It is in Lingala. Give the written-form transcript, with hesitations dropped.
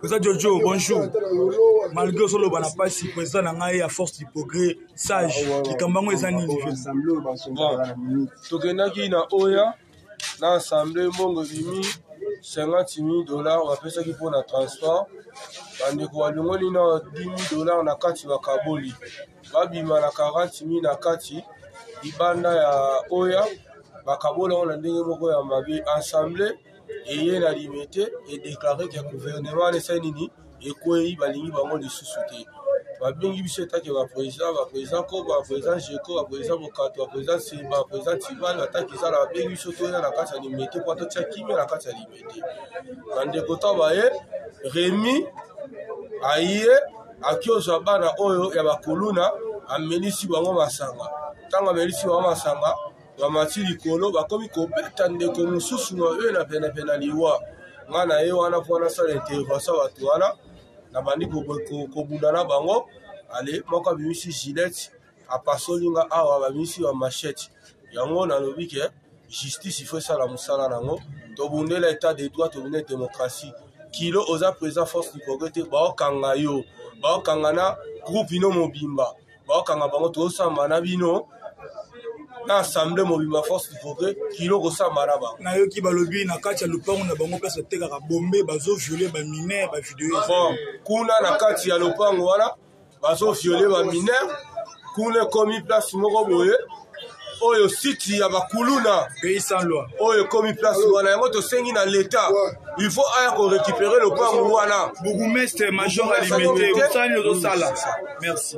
Président Jojo, bonjour. Malgré ozoloba na mpasi, président na ngai ya force du progrès sage, likambo yango eza nini? Bon, tokendaki na oya na assemblée, mbongo ebimi 50 000 dollars bapesaki mpo na transport. Bandeko balongoli na 10 000 dollars na kati, bakaboli, babima na 40 000 na kati libanda ya oya, bakabola yango na ndenge moko ya mabe. Assemblée eye na Limete, edéclarer ke gouvernement wana esali nini, ekwei, balingi bango lisusu te. Babengi biso etake baprésident, baprésident Koba, baprésident Jeko, baprésident Bokato, baprésident Seba, baprésident Tibal, bataki zala. Babengi biso toya na kati ya Limete mpo totia kimia na kati ya Limete. Bandeko to baye, Remi aye, akiozwa bana oyo ya bakuluna, amelisi bango masanga. Ntango amelisi bango masanga, bamati likolo, bakomi kobeta ndeko mosusu na oyo na penepene liwa. Ngai na ye wana mpo nasala intervention, bato wana nabandi kobunda na bango. Ale, moko abimisi gilette, apasoli nga awa, babimisi ba machette. Yango nalobi ke justice il faut esala mosala nango. Tobundela état de droit, tobundela démocratie. Kilo oza président force du progrès te, baokanga yo, baokanga na groupe ino mobimba, baokanga bango. Tozosamba na bino na assemblée mobimba force du progrès, kilo kosamba na bango. Nayoki balobi na kati ya lopango na bango, place batekaka bombe, bazoviole bamineur, bavideo. Bon, kuna na kati ya lopango wana bazoviole bamineur. Kuna ekomi place moko boye oyo site ya bakuluna, pays sans loi. Oyo ekomi place wana, yango tosengi na l'État, il faut aya korécupérer lopango wana. Bourgmestre major Alimete, mosala nini ozosala? Merci.